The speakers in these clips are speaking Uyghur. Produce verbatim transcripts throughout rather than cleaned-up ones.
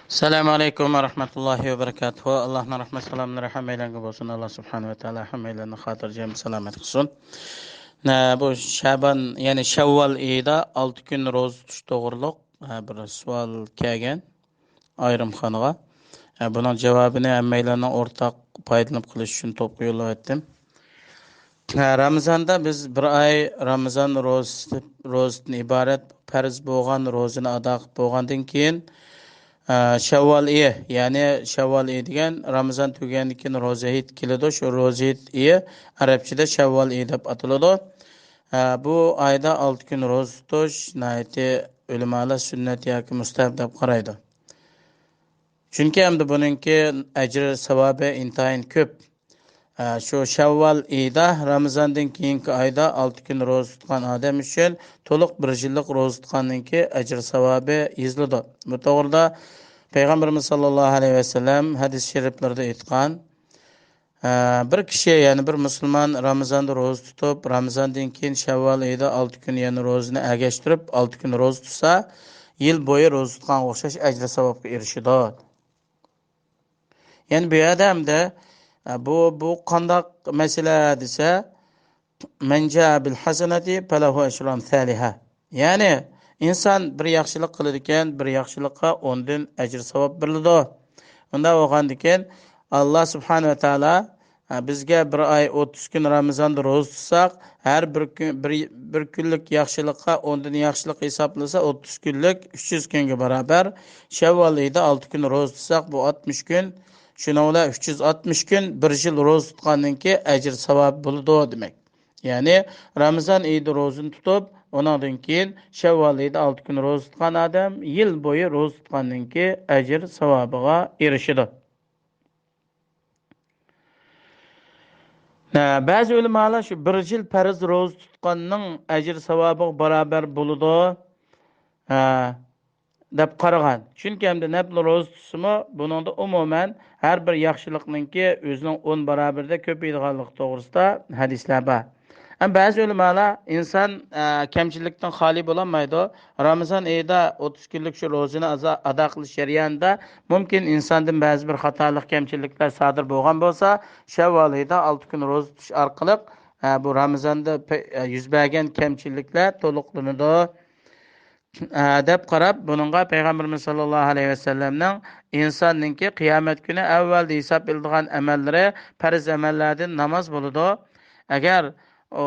ئەسسالامۇ ئەلەيكۇم ۋە رەھمەتۇللاھى ۋە بەرىكاتۇھۇ. ئاللاھنىڭ رەھمەت سالاملىرى ھەممەيلەنگە بولسۇن. ئاللا سۇبھانەھۇ ۋە تائالا ھەممەيلەننى خاتىرجەم سالامەت قىلسۇن. نە، بۇ شەبان، يەنى شەۋۋال ئېيىدا ئالتە كۈن روزا تۇتۇش توغرۇلۇق، ھە، بىر سوئال كەلگەن ئايرىمخانىغا. ھە، بۇنىڭ جاۋابىنى ھەممەيلەننىڭ ئورتاق پايدىلىنىپ قېلىش ئۈچۈن توپقا يوللاۋەتتىم. ھە، رامىزاندا بىز بىر ئاي رامىزان روزىسى، روزىدىن ئىبارەت پەرز بولغان روزىنى ئادا قىلىپ بولغاندىن كېيىن، ھە، شەۋۋال ئېيى، يەنى شەۋۋال ئېيى دېگەن رامىزان تۈگىگەندىن كېيىن روزا ھېيت كېلىدۇ. شۇ روزا ھېيت ئېيى ئەرەبچىدە شەۋۋال ئېيى دەپ ئاتىلىدۇ. ھە، بۇ ئايدا ئالتە كۈن روزا تۇتۇش ناھايىتى ئۆلىمالار سۈننەت ياكى مۇستەھەب دەپ قارايدۇ. چۈنكى ئەمدى بۇنىڭكى ئەجرى ساۋابى ئىنتايىن كۆپ. ھە، شۇ شەۋۋال ئېيىدا، رامىزاندىن كېيىنكى ئايدا ئالتە كۈن روزا تۇتقان ئادەم ئۈچۈن تولۇق بىر يىللىق روزا تۇتقاننىڭكى ئەجرى ساۋابى يېزىلىدۇ. بۇ توغرىدا پەيغەمبىرىمىز ساللاللاھۇ ئەلەيھى ۋەسەللەم ھەدىس شېرىپلىرىدە ئېيتقان، ھە، بىر كىشى، يەنى بىر مۇسۇلمان رامىزاندا روزا تۇتۇپ، رامىزاندىن كېيىن شەۋۋال ئېيىدا ئالتە كۈن يەنە روزىنى ئەگەشتۈرۈپ، ئالتە كۈن روزا تۇتسا، يىل بويى روزا تۇتقانغا ئوخشاش ئەجرى ساۋابقا ئېرىشىدۇ. يەنى بۇ يەردە ھەمدە، ئە، بۇ، بۇ قانداق مەسىلە دېسە، مەن جاء بىل ھەسەنەتى فەلەھۇ ئەشرۇ ئەمسالىھا. يەنى ئىنسان بىر ياخشىلىق قىلىدىكەن، بىر ياخشىلىققا ئوندىن ئەجىر ساۋاب بېرىلىدۇ. ئۇنداق بولغاندىكىن، ئاللا سۇبھانەھۇ ۋە تائالا، ھە، بىزگە بىر ئاي ئوتتۇز كۈن رامىزاندا روزا تۇتساق، ھەر بىر كۈن، بىر، بىر كۈنلۈك ياخشىلىققا ئوندىن ياخشىلىق ھېسابلىسا، ئوتتۇز كۈنلۈك ئۈچ يۈز كۈنگە باراۋەر. شەۋۋال ئېيىدا ئالتە كۈن روزا تۇتساق، بۇ ئاتمىش كۈن. شۇنىڭ بىلەن ئۈچ يۈز ئاتمىش كۈن، بىر يىل روزا تۇتقاننىڭكى ئەجىر ساۋابى بولىدۇ دېمەك. يەنى رامىزان ئېيىدا روزىنى تۇتۇپ، ئۇنىڭدىن كېيىن شەۋۋال ئېيىدا ئالتە كۈن روزا تۇتقان ئادەم يىل بويى روزا تۇتقاننىڭكى ئەجىر ساۋابىغا ئېرىشىدۇ. ھە، بەزى ئۆلىمالار شۇ بىر يىل پەرز روزا تۇتقاننىڭ ئەجىر ساۋابىغا باراۋەر بولىدۇ، ھە، دەپ قارىغان. چۈنكى ئەمدى نەپلى روزا تۇتسىمۇ، بۇنىڭدا ئومۇمەن ھەر بىر ياخشىلىقنىڭكى ئۆزىنىڭ ئون باراۋىرىدە كۆپىيىدىغانلىقى توغرىسىدا ھەدىسلەر بار. ئەمما بەزى ئۆلىمالار ئىنسان، ئە، كەمچىلىكتىن خالىي بولالمايدۇ. رامىزان ئېيىدا ئوتتۇز كۈنلۈك شۇ روزىنى ئازا-، ئادا قىلىش جەريانىدا مۇمكىن ئىنساندىن بەزى بىر خاتالىق، كەمچىلىكلەر سادىر بولغان بولسا، شەۋۋال ئېيىدا ئالتە كۈن روزا تۇتۇش ئارقىلىق، ئە، بۇ رامىزاندا پە-، ئە، يۈز بەرگەن كەمچىلىكلەر تولۇقلىنىدۇ، ئە، دەپ قاراپ، بۇنىڭغا پەيغەمبىرىمىز ساللاللاھۇ ئەلەيھى ۋەسەللەمنىڭ ئىنساننىڭكى قىيامەت كۈنى ئەۋۋەلدە ھېساب ئېلىدىغان ئەمەللىرى پەرز ئەمەللەردىن ناماز بولىدۇ. ئەگەر ئۇ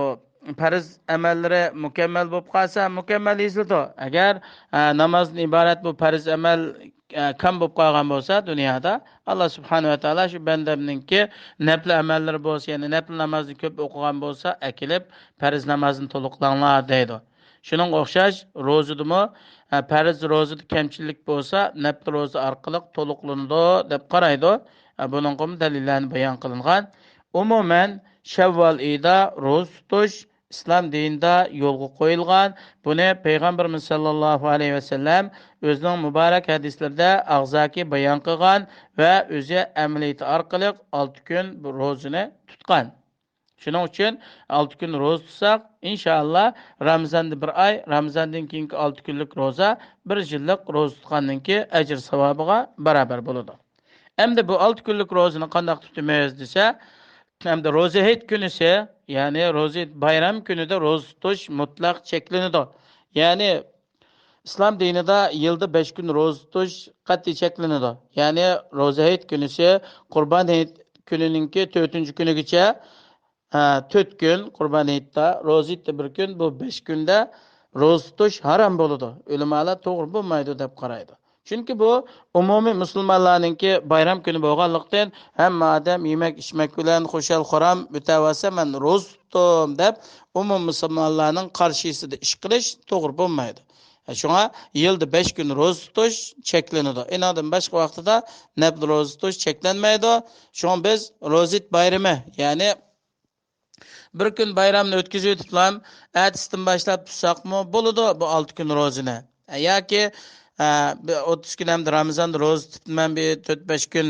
پەرز ئەمەللىرى مۇكەممەل بولۇپ قالسا، مۇكەممەل يېزىلىدۇ. ئەگەر، ئە، نامازدىن ئىبارەت بۇ پەرز ئەمەل، ئە، كام بولۇپ قالغان بولسا دۇنيادا، ئاللا سۇبھانەھۇ ۋە تائالا شۇ بەندەمنىڭكى نەپلى ئەمەللىرى بولسا، يەنى نەپلى نامازنى كۆپ ئوقۇغان بولسا، ئەكېلىپ پەرز نامازنى تولۇقلاڭلار دەيدۇ. شۇنىڭغا ئوخشاش روزىدىمۇ، ئە، پەرز روزىدا كەمچىلىك بولسا، نەپلى روزا ئارقىلىق تولۇقلىنىدۇ دەپ قارايدۇ. ئە، بۇنىڭغىمۇ دەلىللەرنى بايان قىلىنغان. ئومۇمەن، شەۋۋال ئېيىدا روزا تۇتۇش ئىسلام دىنىدا يولغا قويۇلغان. بۇنى پەيغەمبىرىمىز ساللاللاھۇ ئەلەيھى ۋەسەللەم ئۆزىنىڭ مۇبارەك ھەدىسلىرىدە ئاغزاكى بايان قىلغان ۋە ئۆزى ئەمەلىيىتى ئارقىلىق ئالتە كۈن بۇ روزىنى تۇتقان. شۇنىڭ ئۈچۈن ئالتە كۈن روزا تۇتساق، ئىنشائاللا، رامىزاندا بىر ئاي، رامىزاندىن كېيىنكى ئالتە كۈنلۈك روزا بىر يىللىق روزا تۇتقاندىنكى ئەجىر ساۋابىغا باراۋەر بولىدۇ. ئەمدى بۇ ئالتە كۈنلۈك روزىنى قانداق تۇتىمىز دېسە، ئەمدى روزا ھېيت كۈنىسى، يەنى روزا ھېيت بايرام كۈنىدە روزا تۇتۇش مۇتلەق چەكلىنىدۇ. يەنى ئىسلام دىنىدا يىلدا بەش كۈن روزا تۇتۇش قەتئىي چەكلىنىدۇ. يەنى روزا ھېيت كۈنىسى قۇربان ھېيت كۈنىنىڭكى تۆتىنچى كۈنىگىچە، ھە، تۆت كۈن، قۇربان ھېيتتا، روزا ھېيتتا بىر كۈن، بۇ بەش كۈندە روزا تۇتۇش ھارام بولىدۇ. ئۆلىمالار توغرا بولمايدۇ دەپ قارايدۇ. چۈنكى بۇ ئومۇمىي مۇسۇلمانلارنىڭكى بايرام كۈنى بولغانلىقتىن، ھەممە ئادەم يېمەك ئىچمەك بىلەن خۇشال خۇرام ئۆتەۋاتسا، مەن روزا تۇتتۇم دەپ ئومۇم مۇسۇلمانلارنىڭ قارشىسىدا ئىش قىلىش توغرا بولمايدۇ. شۇڭا يىلدا بەش كۈن روزا تۇتۇش چەكلىنىدۇ. ئېنىڭدىن باشقا ۋاقتىدا نەپلى روزا تۇتۇش چەكلەنمەيدۇ. شۇڭا بىز روزا ھېيت بايرىمى، يەنى بىر كۈن بايرامنى ئۆتكۈزۈۋېتىپلا، ئەتىسىدىن باشلاپ تۇتساقمۇ بولىدۇ بۇ ئالتە كۈن روزىنى. ياكى، ئە، بىر ئوتتۇز كۈن ھەمدە رامىزاندا روزا تۇتۇپمەن، بىر تۆت بەش كۈن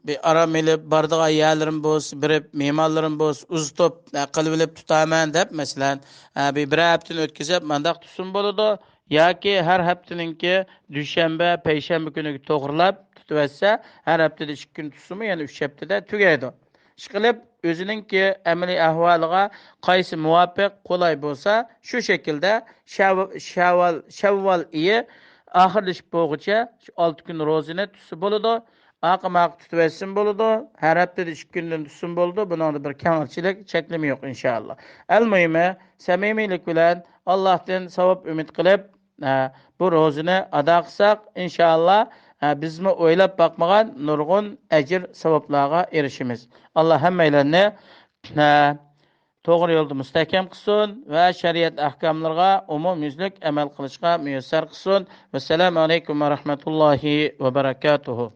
بىر ئارام ئېلىپ، بارىدىغان يەرلىرىم بولسا، بېرىپ، مېھمانلىرىم بولسا، ئۇزىتىپ، ئە، قىلىۋېلىپ تۇتامەن دەپ، مەسىلەن، ئە، بىر، بىرەر ھەپتىنى ئۆتكۈزۈپ، مانداق تۇتسىمۇ بولىدۇ. ياكى ھەر ھەپتىنىڭكى دۈشەنبە، پەيشەنبە كۈنىگە توغرىلاپ تۇتۇۋەتسە، ھەر ھەپتىدە ئىككى كۈن تۇتسىمۇ يەنە ئۈچ ھەپتىدە تۈگەيدۇ. ئىشقىلىپ، ئۆزىنىڭكى ئەمەلىي ئەھۋالىغا قايسى مۇۋاپىق، قولاي بولسا، شۇ شەكىلدە شەۋ-، شەۋۋال، شەۋۋال ئېيى ئاخىرلىشىپ بولغۇچە شۇ ئالتە كۈن روزىنى تۇتسا بولىدۇ. ئاقىماق تۇتۇۋەتسىمۇ بولىدۇ، ھەر ھەپتىدە ئىككى كۈندىن تۇتسىمۇ بولىدۇ. بۇنىڭدا بىر كەڭچىلىك، چەكلىمە يوق، ئىنشائاللا. ئەلمۇھىمى، سەمىمىيلىك بىلەن ئاللاھتىن ساۋاب ئۈمىد قىلىپ، ئە، بۇ روزىنى ئادا قىلساق، ئىنشائاللا، ئە، بىزمۇ ئويلاپ باقمىغان نۇرغۇن ئەجىر، ساۋابلارغا ئېرىشىمىز. ئاللا ھەممەيلەننى، ئە، توغرا يولدا مۇستەھكەم قىلسۇن ۋە شەرىئەت ئەھكاملىرىغا ئومۇميۈزلۈك ئەمەل قىلىشقا مۇيەسسەر قىلسۇن. ۋەسسالامۇ ئەلەيكۇم ۋە رەھمەتۇللاھى ۋە بەرەكاتۇھۇ.